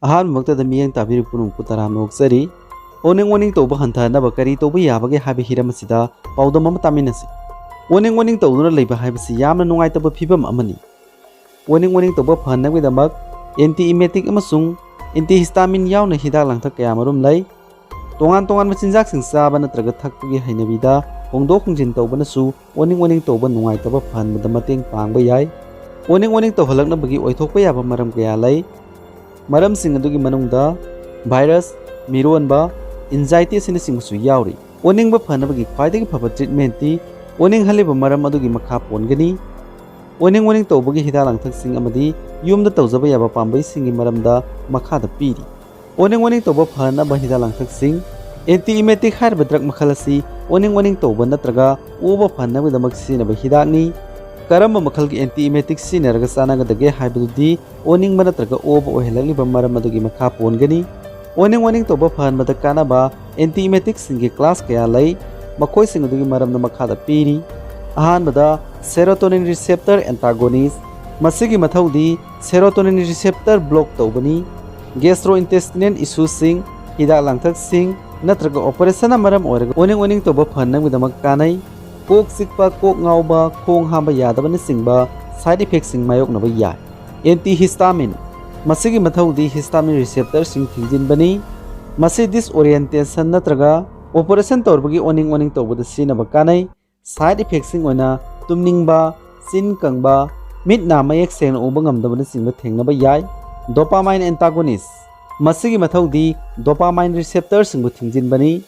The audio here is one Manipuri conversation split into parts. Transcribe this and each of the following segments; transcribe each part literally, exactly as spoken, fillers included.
ꯑꯍꯥꯟꯕꯃꯛꯇꯗ ꯃꯤꯠꯌꯦꯡ ꯇꯥꯕꯤꯔꯤꯕ ꯄꯨꯝꯅꯃꯛꯄꯨ ꯇꯔꯥꯝꯅ ꯑꯣꯛꯆꯔꯤ꯫ ꯑꯣꯅꯤꯡ ꯑꯣꯅꯤꯡ ꯇꯧꯕ ꯍꯟꯊꯍꯟꯅꯕ ꯀꯔꯤ ꯇꯧꯕ ꯌꯥꯕꯒꯦ ꯍꯥꯏꯕ ꯍꯤꯔꯝ ꯑꯁꯤꯗ ꯄꯥꯎꯗꯝ ꯑꯃ ꯇꯥꯃꯤꯟꯅꯁꯤ꯫ ꯑꯣꯅꯤꯡ ꯑꯣꯅꯤꯡ ꯇꯧꯗꯨꯅ ꯂꯩꯕ ꯍꯥꯏꯕꯁꯤ ꯌꯥꯝꯅ ꯅꯨꯡꯉꯥꯏꯇꯕ ꯐꯤꯕꯝ ꯑꯃꯅꯤ꯫ ꯑꯣꯅꯤꯡ ꯑꯣꯅꯤꯡ ꯇꯧꯕ ꯐꯍꯟꯅꯕꯒꯤꯗꯃꯛ anti emetic ꯑꯃꯁꯨꯡ antihistamine ꯌꯥꯎꯅ ꯍꯤꯗꯥꯛ ꯂꯥꯡꯊꯛ ꯀꯌꯥ ꯃꯔꯨꯝ ꯂꯩ꯫ ꯇꯣꯉꯥꯟ ꯇꯣꯉꯥꯟꯕ ꯆꯤꯟꯖꯥꯛꯁꯤꯡ ꯆꯥꯕ ꯅꯠꯇ꯭ꯔꯒ ꯊꯛꯄꯒꯤ ꯍꯩꯅꯕꯤꯗ ꯍꯣꯡꯗꯣꯛ ꯍꯣꯡꯖꯤꯟ ꯇꯧꯕꯅꯁꯨ ꯑꯣꯅꯤꯡ ꯑꯣꯅꯤꯡ ꯇꯧꯕ ꯅꯨꯡꯉꯥꯏꯇꯕ ꯐꯍꯟꯕꯗ ꯃꯇꯦꯡ ꯄꯥꯡꯕ ꯌꯥꯏ꯫ ꯑꯣꯅꯤꯡ ꯑꯣꯅꯤꯡ ꯇꯧꯍꯜꯂꯛꯅꯕꯒꯤ ꯑꯣꯏꯊꯣꯛꯄ ꯌꯥꯕ ꯃꯔꯝ ꯀꯌꯥ ꯂꯩ꯫ ꯃꯔꯝꯁꯤꯡ ꯑꯗꯨꯒꯤ ꯃꯅꯨꯡꯗ ꯚꯥꯏꯔꯁ, ꯃꯤꯔꯣꯟꯕ, anxiety ꯑꯁꯤꯅꯆꯤꯡꯕꯁꯨ ꯌꯥꯎꯔꯤ꯫ ꯑꯣꯅꯤꯡꯕ ꯐꯅꯕꯒꯤ ꯈ꯭ꯋꯥꯏꯗꯒꯤ ꯐꯕ treatmentꯇꯤ ꯑꯣꯅꯤꯡꯍꯜꯂꯤꯕ ꯃꯔꯝ ꯑꯗꯨꯒꯤ ꯃꯈꯥ ꯄꯣꯟꯒꯅꯤ꯫ ꯑꯣꯅꯤꯡ ꯑꯣꯅꯤꯡ ꯇꯧꯕꯒꯤ ꯍꯤꯗꯥꯛ ꯂꯥꯡꯊꯛꯁꯤꯡ ꯑꯃꯗꯤ ꯌꯨꯝꯗ ꯇꯧꯖꯕ ꯌꯥꯕ ꯄꯥꯝꯕꯩꯁꯤꯡꯒꯤ ꯃꯔꯝꯗ ꯃꯈꯥꯗ ꯄꯤꯔꯤ꯫ ꯑꯣꯅꯤꯡ ꯑꯣꯅꯤꯡ ꯇꯧꯕ ꯐꯍꯟꯅꯕ ꯍꯤꯗꯥꯛ ꯂꯥꯡꯊꯛꯁꯤꯡ꯫ Anti emetic ꯍꯥꯏꯔꯤꯕ drug ꯃꯈꯜ ꯑꯁꯤ ꯑꯣꯅꯤꯡ ꯑꯣꯅꯤꯡ ꯇꯧꯕ ꯅꯠꯇ꯭ꯔꯒ ꯑꯣꯕ ꯐꯍꯟꯅꯕꯒꯤꯗꯃꯛ ꯁꯤꯖꯤꯟꯅꯕ ꯍꯤꯗꯥꯛꯅꯤ꯫ ꯀꯔꯝꯕ ꯃꯈꯜꯒꯤ anti emetic ꯁꯤꯖꯤꯟꯅꯔꯒ ꯆꯥꯟꯅꯒꯗꯒꯦ ꯍꯥꯏꯕꯗꯨꯗꯤ ꯑꯣꯅꯤꯡꯕ ꯅꯠꯇ꯭ꯔꯒ ꯑꯣꯕ ꯑꯣꯏꯍꯜꯂꯛꯂꯤꯕ ꯃꯔꯝ ꯑꯗꯨꯒꯤ ꯃꯈꯥ ꯄꯣꯟꯒꯅꯤ꯫ ꯑꯣꯅꯤꯡ ꯑꯣꯅꯤꯡ ꯇꯧꯕ ꯐꯍꯟꯕꯗ ꯀꯥꯟꯅꯕ anti emeticꯁꯤꯡꯒꯤ class ꯀꯌꯥ ꯂꯩ, ꯃꯈꯣꯏꯁꯤꯡ ꯑꯗꯨꯒꯤ ꯃꯔꯝꯗ ꯃꯈꯥꯗ ꯄꯤꯔꯤ꯫ ꯑꯍꯥꯟꯕꯗ serotonin receptor antagonist꯫ ꯃꯁꯤꯒꯤ ꯃꯊꯧꯗꯤ serotonin receptor block ꯇꯧꯕꯅꯤ꯫ Gastrointestinal issueꯁꯤꯡ, ꯍꯤꯗꯥꯛ ꯂꯥꯡꯊꯛꯁꯤꯡ ꯅꯠꯇ꯭ꯔꯒ operationꯅ ꯃꯔꯝ ꯑꯣꯏꯔꯒ ꯑꯣꯅꯤꯡ ꯑꯣꯅꯤꯡ ꯇꯧꯕ ꯐꯍꯟꯅꯕꯒꯤꯗꯃꯛ ꯀꯥꯟꯅꯩ꯫ ꯀꯣꯛ ꯆꯤꯛꯄ, ꯀꯣꯛ ꯉꯥꯎꯕ, ꯈꯣꯡ ꯍꯥꯝꯕ ꯌꯥꯗꯕꯅꯆꯤꯡꯕ side effectꯁꯤꯡ ꯃꯥꯌꯣꯛꯅꯕ ꯌꯥꯏ꯫ Antihistamine꯫ ꯃꯁꯤꯒꯤ ꯃꯊꯧꯗꯤ histamine receptorꯁꯤꯡ ꯊꯤꯡꯖꯤꯟꯕꯅꯤ꯫ ꯃꯁꯤ disorientation ꯅꯠꯇ꯭ꯔꯒ operation ꯇꯧꯔꯕꯒꯤ ꯑꯣꯅꯤꯡ ꯑꯣꯅꯤꯡ ꯇꯧꯕꯗ ꯁꯤꯖꯤꯟꯅꯕ ꯀꯥꯟꯅꯩ꯫ Side effectꯁꯤꯡ ꯑꯣꯏꯅ ꯇꯨꯝꯅꯤꯡꯕ, ꯆꯤꯟ ꯀꯪꯕ, ꯃꯤꯠ ꯅꯥ ꯃꯌꯦꯛ ꯁꯦꯡꯅ ꯎꯕ ꯉꯝꯗꯕꯅꯆꯤꯡꯕ ꯊꯦꯡꯅꯕ ꯌꯥꯏ꯫ Dopamine antagonist꯫ ꯃꯁꯤꯒꯤ ꯃꯊꯧꯗꯤ dopamine receptorꯁꯤꯡꯕꯨ ꯊꯤꯡꯖꯤꯟꯕꯅꯤ꯫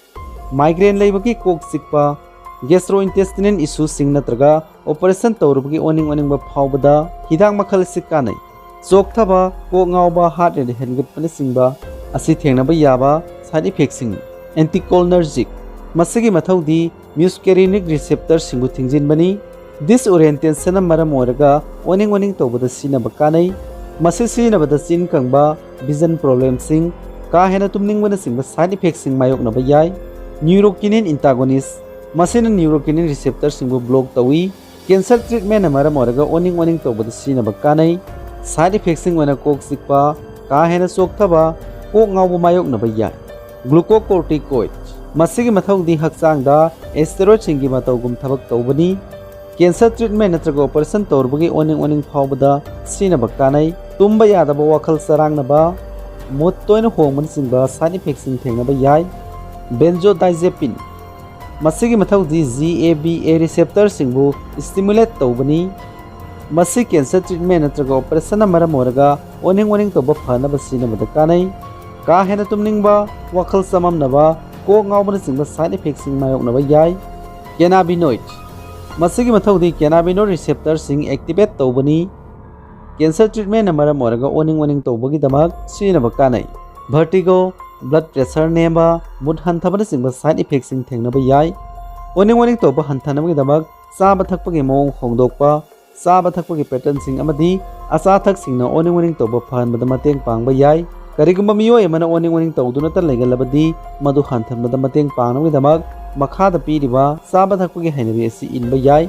Migraine ꯂꯩꯕꯒꯤ ꯀꯣꯛ ꯆꯤꯛꯄ, gastrointestinal issueꯁꯤꯡ ꯅꯠꯇ꯭ꯔꯒ operation ꯇꯧꯔꯨꯕꯒꯤ ꯑꯣꯅꯤꯡ ꯑꯣꯅꯤꯡꯕ ꯐꯥꯎꯕꯗ ꯍꯤꯗꯥꯛ ꯃꯈꯜ ꯑꯁꯤ ꯀꯥꯟꯅꯩ꯫ ꯆꯣꯛꯊꯕ, ꯀꯣꯛ ꯉꯥꯎꯕ, heart rate ꯍꯦꯟꯒꯠꯄꯅꯆꯤꯡꯕ ꯑꯁꯤ ꯊꯦꯡꯅꯕ ꯌꯥꯕ side effectꯁꯤꯡ꯫ Anticholinergic꯫ ꯃꯁꯤꯒꯤ ꯃꯊꯧꯗꯤ muscarinic receptorꯁꯤꯡꯕꯨ ꯊꯤꯡꯖꯤꯟꯕꯅꯤ꯫ Disorientationꯅ ꯃꯔꯝ ꯑꯣꯏꯔꯒ ꯑꯣꯅꯤꯡ ꯑꯣꯅꯤꯡ ꯇꯧꯕꯗ ꯁꯤꯖꯤꯟꯅꯕ ꯀꯥꯟꯅꯩ꯫ ꯃꯁꯤ ꯁꯤꯖꯤꯟꯅꯕꯗ ꯆꯤꯟ ꯀꯪꯕ, vision problemꯁꯤꯡ, ꯀꯥ ꯍꯦꯟꯅ ꯇꯨꯝꯅꯤꯡꯕꯅꯆꯤꯡꯕ side effectꯁꯤꯡ ꯃꯥꯌꯣꯛꯅꯕ ꯌꯥꯏ꯫ Neurokinin antagonist꯫ ꯃꯁꯤꯅ neurokinin receptorꯁꯤꯡꯕꯨ block ꯇꯧꯏ꯫ Cancer treatmentꯅ ꯃꯔꯝ ꯑꯣꯏꯔꯒ ꯑꯣꯅꯤꯡ ꯑꯣꯅꯤꯡ ꯇꯧꯕꯗ ꯁꯤꯖꯤꯟꯅꯕ ꯀꯥꯟꯅꯩ꯫ Side effectꯁꯤꯡ ꯑꯣꯏꯅ ꯀꯣꯛ ꯆꯤꯛꯄ, ꯀꯥ ꯍꯦꯟꯅ ꯆꯣꯛꯊꯕ, ꯀꯣꯛ ꯉꯥꯎꯕ ꯃꯥꯌꯣꯛꯅꯕ ꯌꯥꯏ꯫ Glucocorticoid, ꯃꯁꯤꯒꯤ ꯃꯊꯧꯗꯤ ꯍꯛꯆꯥꯡꯗ steroidꯁꯤꯡꯒꯤ ꯃꯇꯧꯒꯨꯝ ꯊꯕꯛ ꯇꯧꯕꯅꯤ꯫ Cancer treatment ꯅꯠꯇ꯭ꯔꯒ operation ꯇꯧꯔꯨꯕꯒꯤ ꯑꯣꯅꯤꯡ ꯑꯣꯅꯤꯡ ꯐꯥꯎꯕꯗ ꯁꯤꯖꯤꯟꯅꯕ ꯀꯥꯟꯅꯩ꯫ ꯇꯨꯝꯕ ꯌꯥꯗꯕ, ꯋꯥꯈꯜ ꯆꯔꯥꯡꯅꯕ, mood ꯇꯣꯏꯅ ꯍꯣꯡꯕꯅꯆꯤꯡꯕ side effectꯁꯤꯡ ꯊꯦꯡꯅꯕ ꯌꯥꯏ꯫ Benzodiazepine, ꯃꯁꯤꯒꯤ ꯃꯊꯧꯗꯤ GABA receptorꯁꯤꯡꯕꯨ stimulate ꯇꯧꯕꯅꯤ꯫ ꯃꯁꯤ cancer treatment ꯅꯠꯇ꯭ꯔꯒ operationꯅ ꯃꯔꯝ ꯑꯣꯏꯔꯒ ꯑꯣꯅꯤꯡ ꯑꯣꯅꯤꯡ ꯇꯧꯕ ꯐꯅꯕ ꯁꯤꯖꯤꯟꯅꯕꯗ ꯀꯥꯟꯅꯩ꯫ ꯀꯥ ꯍꯦꯟꯅ ꯇꯨꯝꯅꯤꯡꯕ, ꯋꯥꯈꯜ ꯆꯃꯝꯅꯕ, ꯀꯣꯛ ꯉꯥꯎꯕꯅꯆꯤꯡꯕ side effectꯁꯤꯡ ꯃꯥꯌꯣꯛꯅꯕ ꯌꯥꯏ꯫ Cannabinoid, ꯃꯁꯤꯒꯤ ꯃꯊꯧꯗꯤ cannabinoid receptorꯁꯤꯡ activate ꯇꯧꯕꯅꯤ꯫ Cancer treatmentꯅ ꯃꯔꯝ ꯑꯣꯏꯔꯒ ꯑꯣꯅꯤꯡ ꯑꯣꯅꯤꯡ ꯇꯧꯕꯒꯤꯗꯃꯛ ꯁꯤꯖꯤꯟꯅꯕ ꯀꯥꯟꯅꯩ꯫ Vertigo, blood pressure ꯅꯦꯝꯕ, mood ꯍꯟꯊꯕꯅꯆꯤꯡꯕ side effectꯁꯤꯡ ꯊꯦꯡꯅꯕ ꯌꯥꯏ꯫ ꯑꯣꯅꯤꯡ ꯑꯣꯅꯤꯡ ꯇꯧꯕ ꯍꯟꯊꯅꯕꯒꯤꯗꯃꯛ ꯆꯥꯕ ꯊꯛꯄꯒꯤ ꯃꯑꯣꯡ ꯍꯣꯡꯗꯣꯛꯄ, ꯆꯥꯕ ꯊꯛꯄꯒꯤ patternꯁꯤꯡ ꯑꯃꯗꯤ ꯑꯆꯥ ꯑꯊꯛꯁꯤꯡꯅ ꯑꯣꯅꯤꯡ ꯑꯣꯅꯤꯡ ꯇꯧꯕ ꯐꯍꯟꯕꯗ ꯃꯇꯦꯡ ꯄꯥꯡꯕ ꯌꯥꯏ꯫ ꯀꯔꯤꯒꯨꯝꯕ ꯃꯤꯑꯣꯏ ꯑꯃꯅ ꯑꯣꯅꯤꯡ ꯑꯣꯅꯤꯡ ꯇꯧꯗꯨꯅꯇ ꯂꯩꯒꯜꯂꯕꯗꯤ, ꯃꯗꯨ ꯍꯟꯊꯍꯟꯕꯗ ꯃꯇꯦꯡ ꯄꯥꯡꯅꯕꯒꯤꯗꯃꯛ ꯃꯈꯥꯗ ꯄꯤꯔꯤꯕ ꯆꯥꯕ ꯊꯛꯄꯒꯤ ꯍꯩꯅꯕꯤ ꯑꯁꯤ ꯏꯟꯕ ꯌꯥꯏ꯫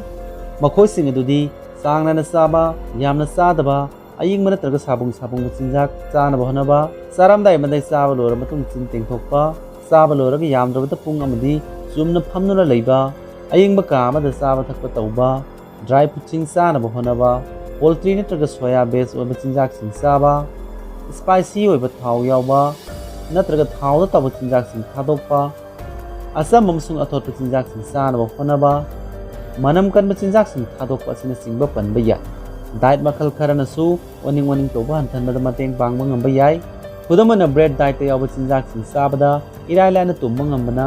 ꯃꯈꯣꯏꯁꯤꯡ ꯑꯗꯨꯗꯤ ꯆꯥꯡ ꯅꯥꯏꯅ ꯆꯥꯕ, ꯌꯥꯝꯅ ꯆꯥꯗꯕ, ꯑꯏꯪꯕ ꯅꯠꯇ꯭ꯔꯒ ꯁꯥꯕꯨꯡ ꯁꯥꯕꯨꯡꯕ ꯆꯤꯟꯖꯥꯛ ꯆꯥꯅꯕ ꯍꯣꯠꯅꯕ, ꯆꯥꯔꯝꯗꯥꯏ ꯑꯃꯗꯤ ꯆꯥꯕ ꯂꯣꯏꯔꯕ ꯃꯇꯨꯡ ꯆꯤꯟ ꯇꯦꯡꯊꯣꯛꯄ, ꯆꯥꯕ ꯂꯣꯏꯔꯒ ꯌꯥꯝꯗ꯭ꯔꯕꯗ ꯄꯨꯡ ꯑꯃꯗꯤ ꯆꯨꯝꯅ ꯐꯝꯗꯨꯅ ꯂꯩꯕ, ꯑꯏꯪꯕ ꯀꯥ ꯑꯃꯗ ꯆꯥꯕ ꯊꯛꯄ ꯇꯧꯕ, dry foodꯁꯤꯡ ꯆꯥꯅꯕ ꯍꯣꯠꯅꯕ, poultry ꯅꯠꯇ꯭ꯔꯒ soya base ꯑꯣꯏꯕ ꯆꯤꯟꯖꯥꯛꯁꯤꯡ ꯆꯥꯕ, spicy ꯑꯣꯏꯕ ꯊꯥꯎ ꯌꯥꯎꯕ ꯅꯠꯇ꯭ꯔꯒ ꯊꯥꯎꯗ ꯇꯧꯕ ꯆꯤꯟꯖꯥꯛꯁꯤꯡ ꯊꯥꯗꯣꯛꯄ, ꯑꯆꯝꯕ ꯑꯃꯁꯨꯡ ꯑꯊꯣꯠꯄ ꯆꯤꯟꯖꯥꯛꯁꯤꯡ ꯆꯥꯅꯕ ꯍꯣꯠꯅꯕ, ꯃꯅꯝ ꯀꯟꯕ ꯆꯤꯟꯖꯥꯛꯁꯤꯡ ꯊꯥꯗꯣꯛꯄ ꯑꯁꯤꯅꯆꯤꯡꯕ ꯄꯟꯕ ꯌꯥꯏ꯫ Diet ꯃꯈꯜ ꯈꯔꯅꯁꯨ ꯑꯣꯅꯤꯡ ꯑꯣꯅꯤꯡ ꯇꯧꯕ ꯍꯟꯊꯍꯟꯕꯗ ꯃꯇꯦꯡ ꯄꯥꯡꯕ ꯉꯝꯕ ꯌꯥꯏ꯫ ꯈꯨꯗꯝ ꯑꯣꯏꯅ, bread dietꯇ ꯌꯥꯎꯕ ꯆꯤꯟꯖꯥꯛꯁꯤꯡ ꯆꯥꯕꯗ ꯏꯔꯥꯏ ꯂꯥꯏꯅ ꯇꯨꯝꯕ ꯉꯝꯕꯅ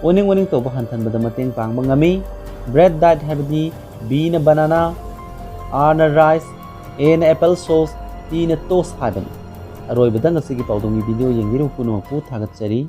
ꯑꯣꯅꯤꯡ ꯑꯣꯅꯤꯡ ꯇꯧꯕ ꯍꯟꯊꯍꯟꯕꯗ ꯃꯇꯦꯡ ꯄꯥꯡꯕ ꯉꯝꯃꯤ꯫ Bread diet ꯍꯥꯏꯕꯗꯤ Bꯅ banana, Rꯅ rice, Aꯅ apple sauce, Tꯅ toast ꯍꯥꯏꯕꯅꯤ꯫ ꯑꯔꯣꯏꯕꯗ ꯉꯁꯤꯒꯤ ꯄꯥꯎꯗꯝꯒꯤ video ꯌꯦꯡꯕꯤꯔꯤꯕ ꯄꯨꯝꯅꯃꯛꯄꯨ ꯊꯥꯒꯠꯆꯔꯤ꯫